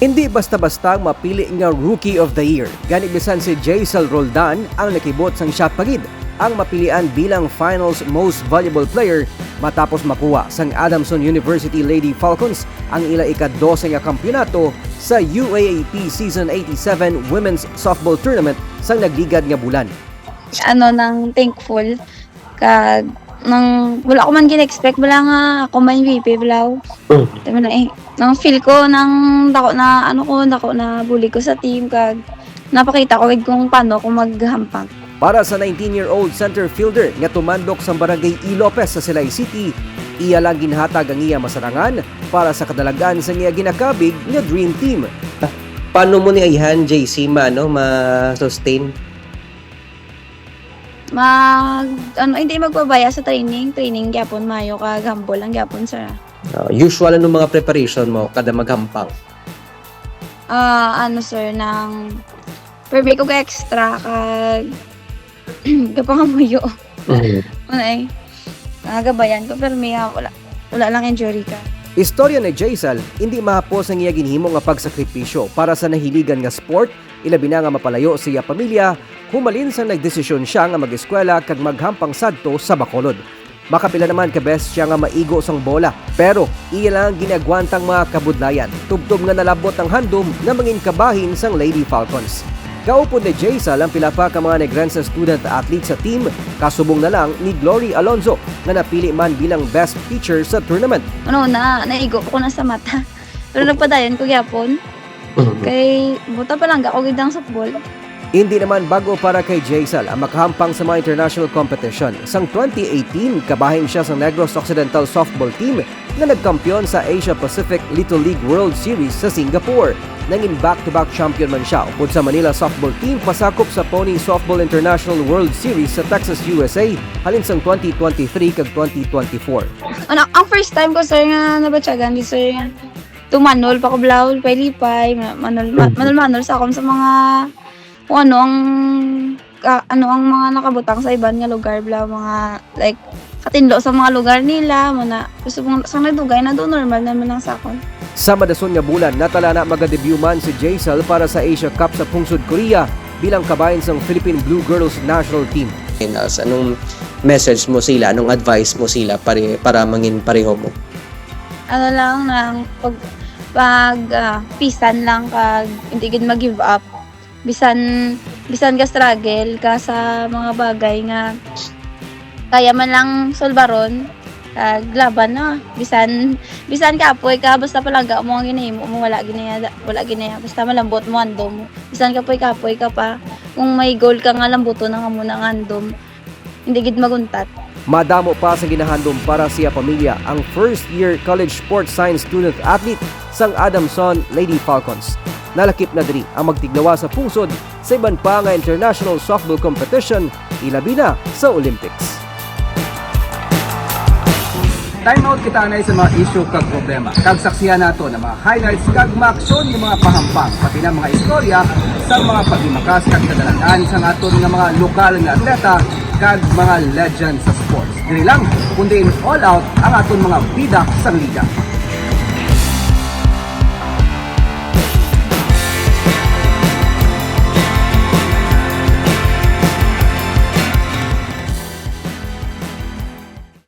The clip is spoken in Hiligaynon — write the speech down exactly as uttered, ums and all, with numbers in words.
Hindi basta-basta ang mapili nga Rookie of the Year. Gani, bisan si Jaisal Roldan ang nakibot sang siya pa gid ang mapilian bilang Finals Most Valuable Player matapos makuha sang Adamson University Lady Falcons ang ila ika-dose nga kampiyonato sa U A A P Season eighty-seven Women's Softball Tournament sang nagligad nga bulan. Ano, nang thankful. Kag, nang, wala ko man gina-expect, wala nga ako man V P, wala. Mm. Tama na eh. Nang feel ko, nang dako na, ano ko, dako na bulig ko sa team, kag napakita ko gid kung paano ako maghampang. Para sa nineteen-year-old center fielder nga tumandok sa Barangay E. Lopez sa Silay City, iya lang ginhatag ang iya masarangan para sa kadalag-an sa iya ginakabig nga dream team. Paano mo ni ayhan, J C, ma-, ano, ma-sustain? Mag, ano, hindi magpabaya sa training. Training gyapon, mayo kag humble lang gyapon, sir. Ah, usual, ano mga preparation mo kada maghampang? Ah, ano, sir, nang permi ko ga extra kag gapangamuyo. Mhm. Ano eh, ah, gabayan ko, pero may, ah, wala, wala lang injury ka. Istorya ni Jaisal, hindi mahapos ang iya ginhimo nga pagsakripisyo para sa nahiligan nga sport, ilabi na nga mapalayo sa iya pamilya, humalin sang nagdesisyon siya nga mag-eskwela kag maghampang sadto sa Bacolod. Makapila naman ka beses siya nga maigo sang bola, pero iya lang ginagwantang mga kabudlayan, tubtob nga nalabot ang handom nga mangin kabahin sang Lady Falcons. Kaupod ni Jaisal ang pila pa ka mga Negrense student athlete sa team, kasubong na lang ni Glory Alonzo nga napili man bilang best pitcher sa tournament. Ano na, naigo ko na sa mata. Pero nagpadayon ko gyapon. Mhm. Kay buta pa lang ako gid ang softball. Hindi naman bago para kay Jaisal ang makahampang sa mga international competition. Sang twenty eighteen, kabahin siya sa Negros Occidental softball team nga nagkampiyon sa Asia Pacific Little League World Series sa Singapore. Nangin back-to-back champion man siya upod sa Manila softball team pasakop sa Pony Softball International World Series sa Texas, U S A, halin sang twenty twenty-three kag twenty twenty-four. Ano, ang first time ko, sir, nga nabatyagan di, sir, nga tumanol pa ko, blaw, lipay-lipay, ma-, manol, ma-, Mm. manol-manol sa akon sa mga, kung ano ang, ka-, ano ang mga nakabutang sa iban nga lugar, blaw, mga, like, katinlo sa mga lugar nila, mo na, gusto mong, sa nagdugay na do, normal naman ang sa akon. Sa madason nga bulan, natala na magadebut man si Jaisal para sa Asia Cup sa pungsod Korea bilang kabahin sang Philippine Blue Girls national team. And as, anong message mo sila? Anong advice mo sila pare-, para mangin pareho mo? Ano lang, nang pag, pag, ah, pisan lang kag hindi gid mag-give up. Bisan, bisan ga-struggle ka sa mga bagay nga kaya man lang sulbaron, kag laban na. Bisan, bisan kapoy ka, basta palangga mo ang ginahimo mo, wala ginaya, wala ginaya. Basta malambot mo, andom mo. Bisan kapoy-kapoy ka pa, kung may goal ka nga lambuton ang amo na nga andom, hindi gid maguntat. Madamo pa sa ginahandom para sa iya pamilya ang first year college sports science student athlete sang Adamson Lady Falcons. Nalakip na diri ang magtiglawa sa pungsod sa iban pa nga international softball competition, ilabi na sa Olympics. Time out kita anay sa mga isyu kag problema. Kag saksihan nato ang mga highlights kag maaksyon nga mga pahampang, pati na mga istorya sa mga paghimakas kag kadalag-an sang aton nga mga lokal nga atleta kag mga legend sa sports. Diri lang, kundi in All Out ang aton mga bida sang liga.